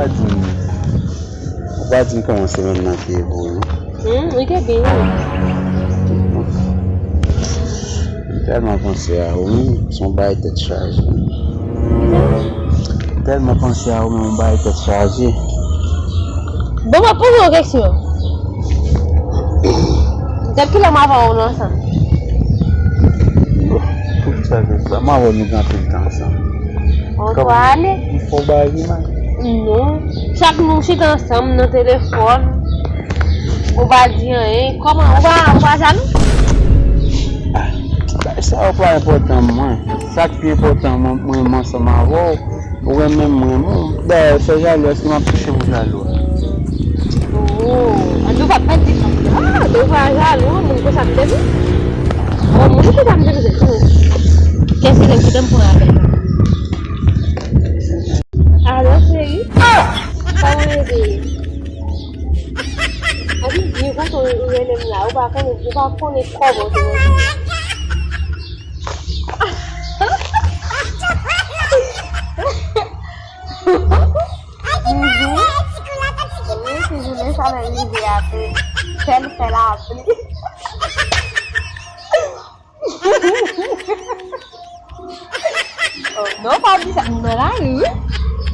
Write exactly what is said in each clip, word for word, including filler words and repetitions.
Ou pa di m kòman semèn nan te ye pou ou, non? Hmm, li te byen. M tèlman panse a ou, menm, se yon bagay tèt chaje. M tèlman panse a ou, menm, yon bagay tèt chaje. Bon, mwen poze yon kesyon. Depi kilè m avè w nou ansanm? Poukisa kesyon sa? M avè w nou gen anpil tan ansanm. Ou ale? M fè w bagay ki mal? Non. Chak nou chita ansanm nan telefòn, ou pa di anyen. Kòman? Ou pa, ou pa jalou? Ah, bagay sa yo pa enpòtan mwen. Sa k pi enpòtan mwen, mwen, mwen ansanm avè w. Ou renmen m, mwen renmen w. Dayè, fè jalou, èske m ap touche pou jalou a? Oh, ann nou pa pèdi tan. Ah, depi w pa jalou, moun konsa m te vin. Bon, moun konsa m te vin. Kèsi lè kite m pran apèl la. Alo, cheri? Kòman w ye? Anpi byen kontan ou rele m la. Ou pa konnen, ou pa konnen kòman w te rele m. Wi, ti jounen solèy rive a, te fè l fè lapli. Oh, non, pa di sa. Nan lari, wi.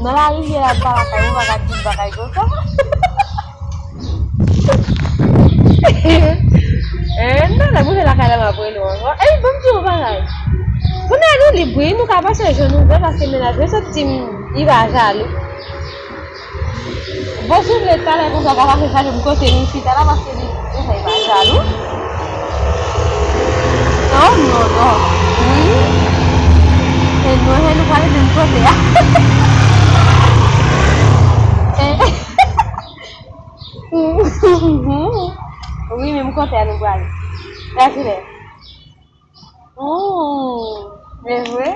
Nan lari, li la, pa lakay, ou pa ka di bagay konsa. Eh, non, lè mwen lakay la, m ap rele w ankò. Epi, ban m di yon bagay. Kounye a, nou lib, wi, nou ka pase jou nou vle, paske mennaj mwen sot di m li pa jalou. Bon, si w vle talè konsa, w ka pase chache m kote nou chita la, paske li, li fè pa jalou. Non, non, non. Wi. E nou, e nou prale menm kote a. E, wi, menm kote a nou prale. Gade lè. Oh, e vre?